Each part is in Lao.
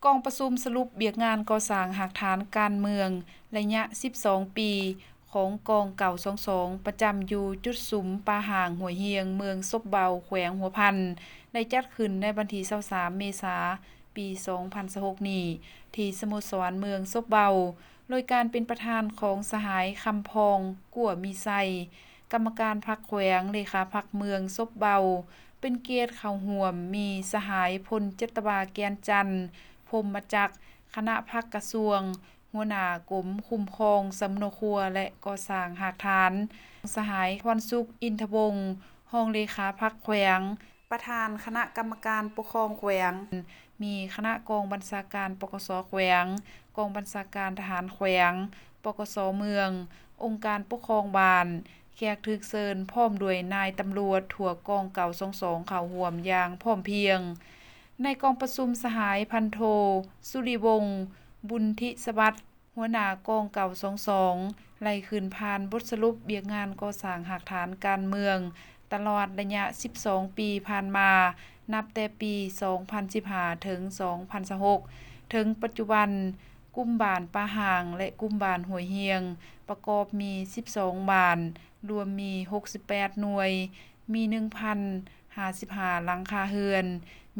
ກອງປະຊຸມສະຫຼຸບວຽກງານກໍ່ສ້າງຮາກຖານການເມືອງໄລຍະສິບສອງປີຂອງກອງເກົ້າສອງສອງ ປະຈຳຢູ່ຈຸດສຸມປ່າຮ້າງຫ້ວຍຮຽງ ເມືອງສົບເບົາ ແຂວງຫົວພັນ ໄດ້ຈັດຂຶ້ນໃນວັນທີຊາວສາມ ເມສາ ປີສອງພັນຊາວຫົກນີ້ ທີ່ສະໂມສອນເມືອງສົບເບົາ ໂດຍການເປັນປະທານຂອງສະຫາຍ ຄຳພອງ ກົວມີໄຊ ກຳມະການພັກແຂວງ, ເລຂາພັກເມືອງສົບເບົາ ເປັນກຽດເຂົ້າຮ່ວມມີສະຫາຍ ພົນຈັດຕະວາ ແກ່ນຈັນ ພົມມະຈັກ ຄະນະພັກກະຊວງ, ຫົວໜ້າກົມຄຸ້ມຄອງສຳມະໂນຄົວ ແລະ ກໍ່ສ້າງຮາກຖານ, ສະຫາຍ ວັນສຸກ ອິນທະວົງ ຮອງເລຂາພັກແຂວງ, ປະທານຄະນະກຳມະການປົກຄອງແຂວງ, ມີຄະນະກອງບັນຊາການ ປກສ ແຂວງ, ກອງບັນຊາການທະຫານແຂວງ, ປກສ ເມືອງ, ອົງການປົກຄອງບ້ານ, ແຂກຖືກເຊີນ ພ້ອມດ້ວຍນາຍຕຳຫຼວດທົ່ວກອງເກົ້າສອງສອງ ເຂົ້າຮ່ວມຢ່າງພ້ອມພຽງ. ໃນກອງປະຊຸມ ສະຫາຍ ພັນໂທ ສຸລິວົງ ບຸນທິສະຫວັດ ຫົວໜ້າກອງເກົ້າສອງສອງ ໄລ່ຂຶ້ນຜ່ານບົດສະຫຼຸບວຽກງານກໍ່ສ້າງຮາກຖານການເມືອງ ຕະຫຼອດໄລຍະສິບສອງປີຜ່ານມາ, ນັບແຕ່ປີສອງພັນສິບຫ້າ ເຖິງສອງພັນຊາວຫົກ ເຖິງປັດຈຸບັນ, ກຸ່ມບ້ານປ່າຮ້າງ ແລະ ກຸ່ມບ້ານຫ້ວຍຮຽງ ປະກອບມີສິບສອງບ້ານ, ລວມມີຫົກສິບແປດໜ່ວຍ, ມີໜຶ່ງພັນຫ້າສິບຫ້າຫຼັງຄາເຮືອນ,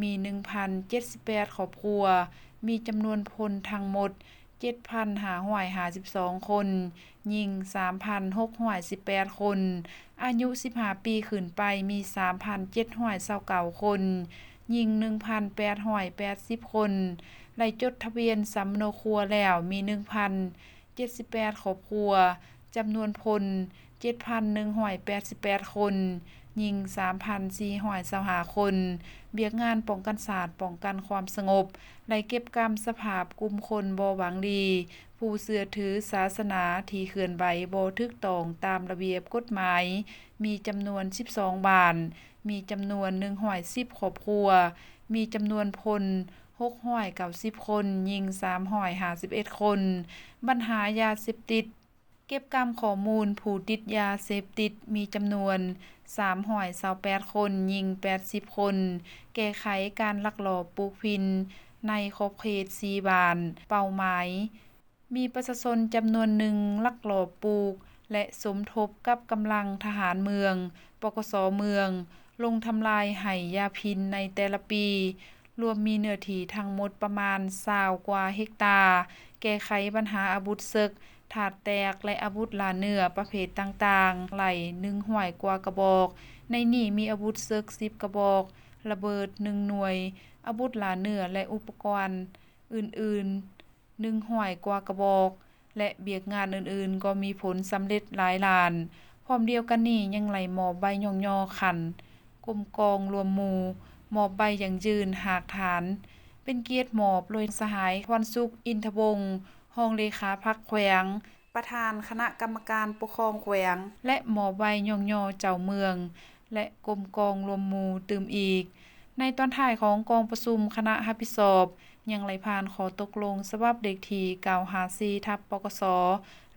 ມີໜຶ່ງພັນເຈັດສິບແປດຄອບຄົວ, ມີຈຳນວນພົນທັງໝົດ ເຈັດພັນຫ້າຮ້ອຍຫ້າສິບສອງຄົນ, ຍິງສາມພັນຫົກຮ້ອຍສິບແປດຄົນ, ອາຍຸສິບຫ້າປີຂຶ້ນໄປມີສາມພັນເຈັດຮ້ອຍຊາວເກົ້າຄົນ, ຍິງໜຶ່ງພັນແປດຮ້ອຍແປດສິບຄົນ, ໄດ້ຈົດທະບຽນສຳມະໂນຄົວແລ້ວມີໜຶ່ງພັນເຈັດສິບແປດຄອບຄົວ, ຈຳນວນພົນ ເຈັດພັນໜຶ່ງຮ້ອຍແປດສິບແປດຄົນ, ຍິງສາມພັນສີ່ຮ້ອຍຊາວຫ້າຄົນ. ວຽກງານປ້ອງກັນຊາດ, ປ້ອງກັນຄວາມສະຫງົບ ໄດ້ເກັບກຳສະພາບກຸ່ມຄົນບໍ່ຫວັງດີ, ຜູ້ເຊື່ອຖືສາສະໜາທີ່ເຄື່ອນໄຫວບໍ່ຖືກຕ້ອງຕາມລະບຽບກົດໝາຍ ມີຈຳນວນສິບສອງບ້ານ, ມີຈຳນວນໜຶ່ງຮ້ອຍສິບຄອບຄົວ, ມີຈຳນວນພົນຫົກຮ້ອຍເກົ້າສິບຄົນ, ຍິງສາມຮ້ອຍຫ້າສິບເອັດຄົນ. ບັນຫາຢາເສບຕິດ, ເກັບກຳຂໍ້ມູນຜູ້ຕິດຢາເສບຕິດມີຈຳນວນສາມຮ້ອຍຊາວແປດຄົນ, ຍິງແປດສິບຄົນ, ແກ້ໄຂການລັກລອບປູກຝິ່ນໃນຂອບເຂດສີ່ບ້ານເປົ້າໝາຍ, ມີປະຊາຊົນຈຳນວນໜຶ່ງລັກລອບປູກ ແລະ ສົມທົບກັບກຳລັງທະຫານເມືອງ, ປກສ ເມືອງ ລົງທຳລາຍໄຮ່ຢາພິນໃນແຕ່ລະປີ. ລວມມີເນື້ອທີ່ທັງໝົດປະມານຊາວກວ່າເຮັກຕາ, ແກ້ໄຂບັນຫາອາວຸດເສິກ, ທາດແຕກ ແລະ ອາວຸດລ່າເນື້ອປະເພດຕ່າງໆ ໄດ້ໜຶ່ງຮ້ອຍກວ່າກະບອກ, ໃນນີ້ມີອາວຸດເສິກສິບກະບອກ, ລະເບີດໜຶ່ງໜ່ວຍ, ອາວຸດລ່າເນື້ອ ແລະ ອຸປະກອນອື່ນໆ ໜຶ່ງຮ້ອຍກວ່າກະບອກ ແລະ ວຽກງານອື່ນໆກໍມີຜົນສຳເລັດຫຼາຍລ້ານ. ພ້ອມດຽວກັນນີ້ຍັງໄດ້ມອບໃບຍ້ອງຍໍຂັ້ນກົມກອງລວມໝູ່, ມອບໃບຢັ້ງຢືນຮາກຖານ ເປັນກຽດມອບໂດຍສະຫາຍ ວັນສຸກ ອິນທະວົງ ຮອງເລຂາພັກແຂວງ, ປະທານຄະນະກຳມະການປົກຄອງແຂວງ ແລະ ມອບໃບຍ້ອງຍໍເຈົ້າເມືອງ ແລະ ກົມກອງລວມໝູ່ຕື່ມອີກ. ໃນຕອນທ້າຍຂອງກອງປະຊຸມ, ຄະນະຮັບຜິດຊອບຍັງໄດ້ຜ່ານຂໍ້ຕົກລົງສະບັບເລກທີເກົ້າຫ້າສີ່ ທັບ ປກສ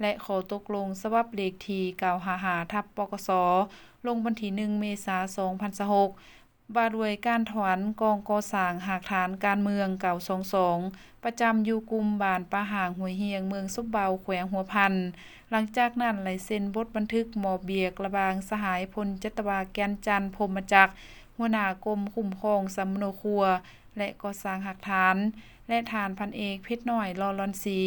ແລະ ຂໍ້ຕົກລົງສະບັບເລກທີເກົ້າຫ້າຫ້າ ທັບ ປກສ ລົງວັນທີໜຶ່ງ ເມສາ ສອງພັນຊາວຫົກ ວ່າດ້ວຍການຖອນກອງກໍ່ສ້າງຮາກຖານການເມືອງເກົ້າສອງສອງ ປະຈຳຢູ່ກຸ່ມບ້ານປ່າຮ້າງຫ້ວຍຮຽງ ເມືອງສົບເບົາ ແຂວງຫົວພັນ. ຫຼັງຈາກນັ້ນໄດ້ເຊັນບົດບັນທຶກມອບວຽກລະຫວ່າງສະຫາຍ ພົນຈັດຕະວາ ແກ່ນຈັນ ພົມມະຈັກ ຫົວໜ້າກົມຄຸ້ມຄອງສຳມະໂນຄົວ ແລະ ກໍ່ສ້າງຮາກຖານ ແລະ ທ່ານພັນເອກ ເພັດນ້ອຍ ຫຼໍ່ຫຼອນສີ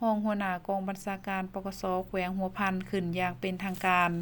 ຮອງຫົວໜ້າກອງບັນຊາການ ປກສ ແຂວງຫົວພັນ ຂຶ້ນຢ່າງເປັນທາງການ.